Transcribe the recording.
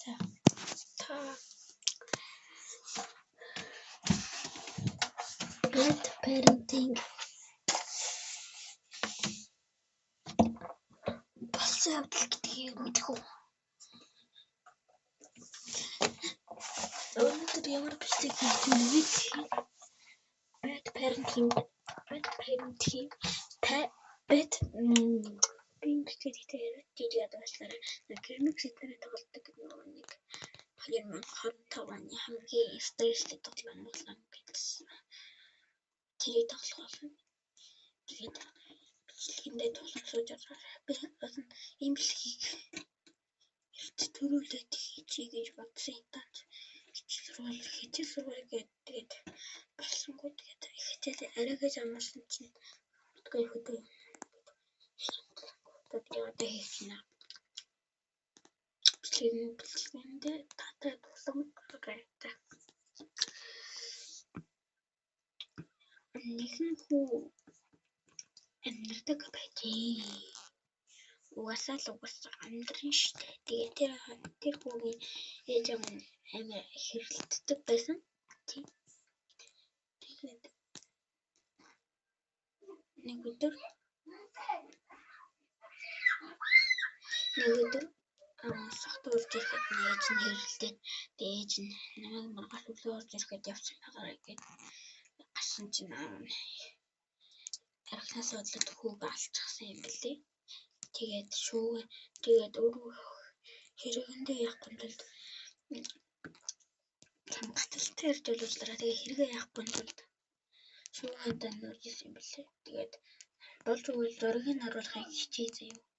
За та bad parenting болсон явдал гэдгийг мэдэх үү? Өнөөдөр ямар бичлэг хийх вэ гэхээр bad parenting bad parenting bad би бичлэг хийхдээ яриад жижиг уучлаарай. Керамик сэдвээр тоглодог нөгөө нэг 2025 оны хамгийн стресстэй тоглоом болон гэсэн. Тэрийг тоглох болно. Тэгээд бичлэгэндээ тулам сууж ороо. Би бол ийм бичлэгийг эрт төрүүлээд хийчихье гэж бодсон юм даа. Хичээл сургууль гээд тэгээд болсонгүй. Тэгээд хичээл арайгаж амарсан чинь битгий хөдөө. Тэгээд одоо хийх байна. Бичлэгэндээ таатай тулам ороо. Нэгэн хүү амьдардаг байжээ. Угаасаа л угаасаа амьдран штэ. Тэгээд тэр хүүгийн ээж аав нь амар хэрэлддэг байсан. Тийм. Тэгээд нэг өдөр сохтуу орж ирэхэд ээж нь хэрэлдээд тэгээд ээж нь намайг маргааш өглөө орж ирэхэд явсан байгаарай гэд гарсан чинь аав нь архинаас бодлоод хүүгээ алчихсан юм билээ. Тэгээд шүүгээ тэгээд өөрөө хэрэгэндээ яахгүй тулд гаталтай ирж боловчлаа. Тэгээд хэрэгээ яахгүй тулд шүүгээ даа нурж исэн юм билээ. Тэгээд болж өгвөл зургийг харуулахыг хичээе заяа.